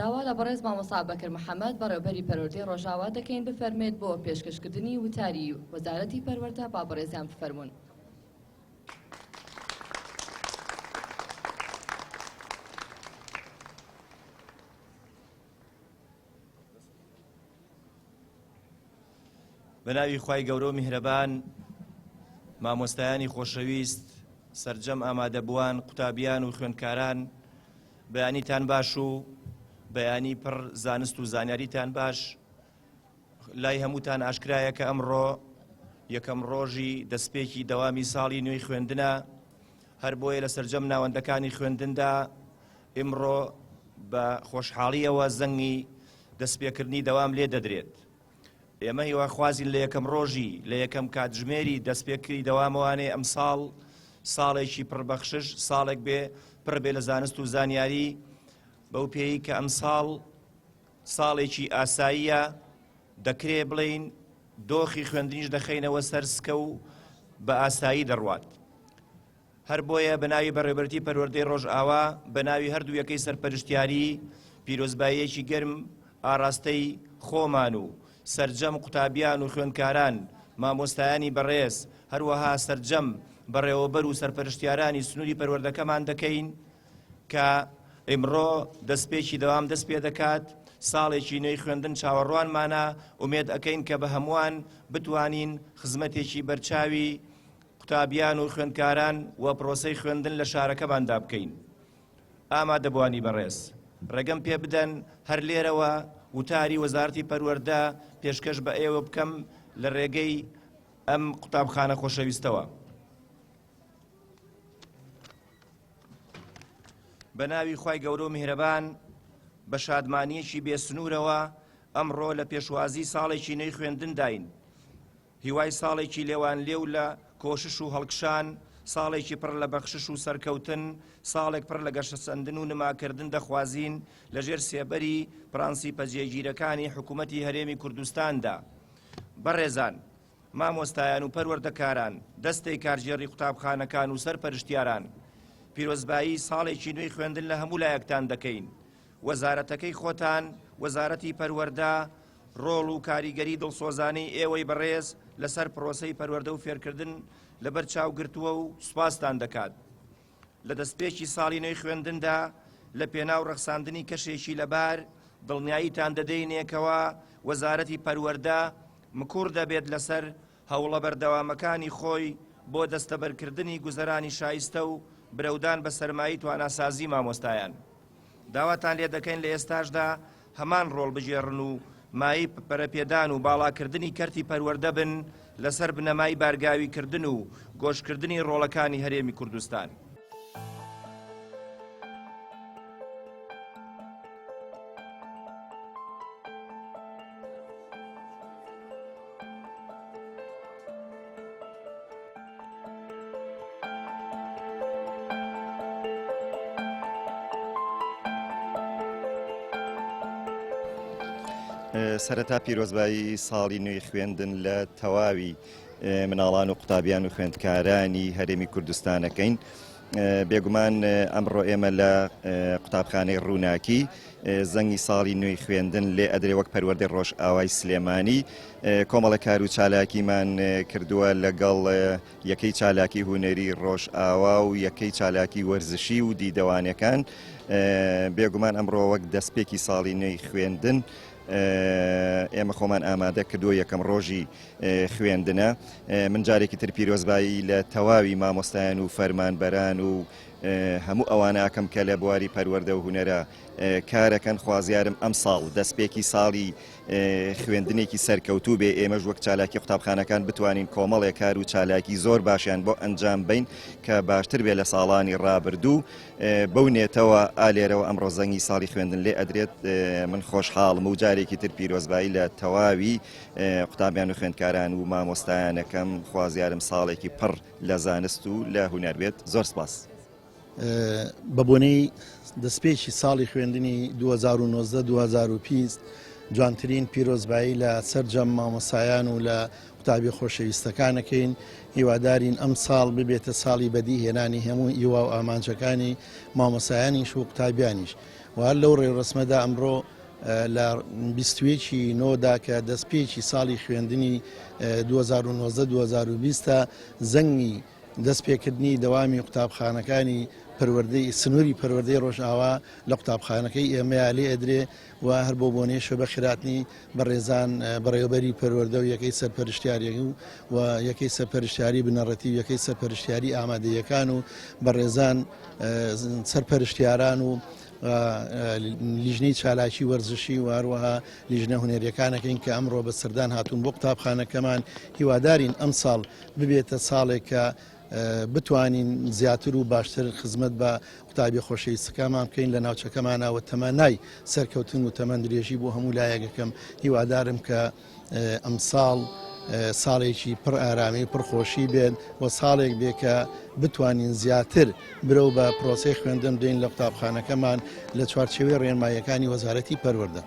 داوا لە بەڕێز مامۆستا بەکر محەمەد بەڕێوبەری پەروەردەی ڕۆژاوا دەکەین بفەرمێت بۆ پێشکەشکردنی وتاری وەزارەتی پەروەردە با بەڕێزیان بفەرموون. بە ناوی خوای گەورە و میهرەبان مامۆستایانی خۆشەویست سەرجەم ئامادەبووان قوتابیان و خوێندکاران بەیانیتان باش و بەیانی پڕ زانست و زانیاریتان باش لای هەمووتان ئاشکرایە کە ئەمڕۆ یەکەم ڕۆژی دەستپێکی دەوامی ساڵی نوێی خوێندنە هەر بۆیە لە سەرجەم ناوەندەکانی خوێندندا ئیمڕۆ بە خۆشحاڵیەوە زەنگی دەستپێکردنی دەوام لێ دەدرێت. ئێمە هیواخوازین لە یەکەم ڕۆژی لە یەکەم کاتژمێری دەستپێکری دەوامەوانێ ئەمساڵ ساڵێکی پڕبەخشش ساڵێک بێ پڕ بێ لە زانست و زانیاری بەو پێی کە ئەمساڵ ساڵێکی ئاساییە دەکرێ بڵێین دۆخی خوێندنیش دەخەینەوە سەر سکە و بە ئاسایی دەڕوات. هەر بۆیە بە ناوی بەڕێوەبەرێتی پەروەردەی ڕۆژئاوا، بە ناوی هەردوو یەکەی سەرپەرشتیاری، پیرۆزباییەکی گەرم ئاڕاستەی خۆمان و سەرجەم قوتابیان و خوێندکاران، مامۆستایانی بەڕێز، هەروەها سەرجەم بەڕێوەبەر و سەرپەرشتیارانی سنووری پەروەردەکەمان دەکەین کە ئیمڕۆ دەستپێکی دەوام دەست پێدەکات، ساڵێکی نوێی خوێندن چاوەڕوانمانە، ئومێد ئەکەین کە بە هەمووان بتوانین خزمەتێکی بەرچاوی قوتابیان و خوێندکاران و پرۆسەی خوێندن لە شارەکەماندا بکەین. ئامادەبووانی بەڕێز، ڕێگەم پێ بدەن هەر لێرەوە وتاری وەزارەتی پەروەردە پێشکەش بە ئێوە بکەم لە ڕێگەی ئەم قوتابخانە خۆشەویستەوە. بە ناوی خوای گەورە و میهرەبان، بە شادمانییەکی بێسنوورەوە ئەمڕۆ لە پێشوازی ساڵێکی نوێی خوێندنداین. هیوای ساڵێکی لێوانلێو لە کۆشش و هەڵکشان، ساڵێکی پڕ لە بەخشش و سەرکەوتن، ساڵێک پڕ لە گەشەسەندن و نماکردن دەخوازین لەژێر سێبەری پرەنسیپە جێگیرەکانی حکومەتی هەرێمی کوردستاندا. بەڕێزان، مامۆستایان و پەروەردەکاران، دەستەی کارگێڕی قوتابخانەکان و سەرپەرشتیاران، پیرۆزبایی ساڵێکی نوێی خوێندن لە هەموو لایەکتان دەکەین. وەزارەتەکەی خۆتان، وەزارەتی پەروەردە، ڕۆڵ و کاریگەری دڵسۆزانەی ئێوەی بەڕێز لەسەر پرۆسەی پەروەردە و فێرکردن لەبەر چاو گرتووە و سوپاستان دەکات. لە دەستپێکی ساڵی نوێی خوێندندا لە پێناو ڕەخساندنی کەشێکی لەبار، دڵنیاییتان دەدەینێ کەوا وەزارەتی پەروەردە مکوڕ دەبێت لەسەر هەوڵە بەردەوامەکانی خۆی بۆ دەستەبەرکردنی گوزەرانی شایستە و برەودان بە سەرمایەی تواناسازی مامۆستایان. داواتان لێدەکەین لە ئێستاشدا هەمان ڕۆڵ بگێڕن و مایەی پەرەپێدان و باڵاکردنی کەرتی پەروەردە بن لەسەر بنەمای بارگاویکردن و گۆشکردنی ڕۆڵەکانی هەرێمی کوردستان. سەرەتا پیرۆزبایی ساڵی نوێی خوێندن لە تەواوی مناڵان و قوتابیان و خوێندکارانی هەرێمی کوردستانەکەین. بێگومان ئەمڕۆ ئێمە لە قوتابخانەی ڕووناکی زەنگی ساڵی نوێی خوێندن لێ ئەدرێ وەک پەروەردەی ڕۆژئاوای سلێمانی کۆمەڵە کار و چالاکیمان کردووە لەگەڵ یەکەی چالاکی هونەری ڕۆژئاوا و یەکەی چالاکی وەرزشی و دیدەوانەکان بێگومان ئەمڕۆ وەک دەستپێکی ساڵی نوێی خوێندن ئێمە خۆمان ئامادە کردووە یەکەم ڕۆژی خوێندنە من جارێکی تر پیرۆزبایی لە تەواوی مامۆستایان و فەرمانبەران و هەموو ئەوانە ئەکەم کە لە بواری پەروەردە و هونەرە کارەکەن خوازیارم ئەم ساڵ دەستپێکی ساڵی خوێندنێکی سەرکەوتوو بێ ئێمەش وەک چالاکی قوتابخانەکان بتوانین کۆمەڵێک کار و چالاکی زۆر باشیان بۆ ئەنجام بین کە باشتر بێ لە ساڵانی ڕابردوو بەو نێتەوە ئا لێرەوە ئەمڕۆ زەنگی ساڵی خوێندن لێ ئەدرێت من خۆشحاڵم و جارێکی تر پیرۆزبایی لە تەواوی قوتابیان و خوێندکاران و مامۆستایانەکەم خوازیارم ساڵێکی پڕ لە زانست و لە هونەر بێت زۆر سپاس. بە بۆنەی دەستپێکی ساڵی خوێندنی 2019 2020 جوانترین پیرۆزبایی لە سەرجەم مامۆسایان و لە قوتابی خۆشەویستەکانەکەین هیوادارین ئەم ساڵ ببێتە ساڵی بەدی هێنانی هەموو هیوا و ئامانجەکانی مامۆسایانیش و قوتابیانیش. و هەر لەو ڕێوڕەسمەدا ئەمڕۆ لە 21 ی نۆدا کە دەستپێکی ساڵی خوێندنی 2019 2020 زەنگی دەستپێکردنی دەوامی قوتابخانەکانی پەروەردەی سنووری پەروەردەی ڕۆژئاوا لە قوتابخانەکەی ئێمەیا لێ ئەدرێ و هەر بۆ بۆنەیەشە بەخێرهاتنی بەڕێزان بەڕێوەبەری پەروەردە و یەکەی سەرپەرشتیاری و یەکەی سەرپەرشتیاری بنەڕەتی و یەکەی سەرپەرشتیاری ئامادەیەکان و بەڕێزان سەرپەرشتیاران و لیژنەی چالاکی وەرزشی و هەروەها لیژنە هونەریەکانەکەین کە ئەمڕۆ بە سەردان هاتوون بۆ قوتابخانەکەمان. هیوادارین ئەمساڵ ببێتە ساڵێک کە بتوانین زیاتر و باشتر خزمەت بە قوتابی خۆشەویستەکانمان بکەین لە ناوچەکەمانە و تەمەنای سەرکەوتن و تەمەن درێژی بۆ هەموو لایەکەکەم. هیوادارم کە ئەمساڵ ساڵێکی پڕ ئارامی و پڕ خۆشی بێت و ساڵێک بێ کە بتوانین زیاتر برەو بە پرۆسەی خوێندن بدەین لە قوتابخانەکەمان لە چوارچێوەی ڕێنماییەکانی وەزارەتی پەروەردە.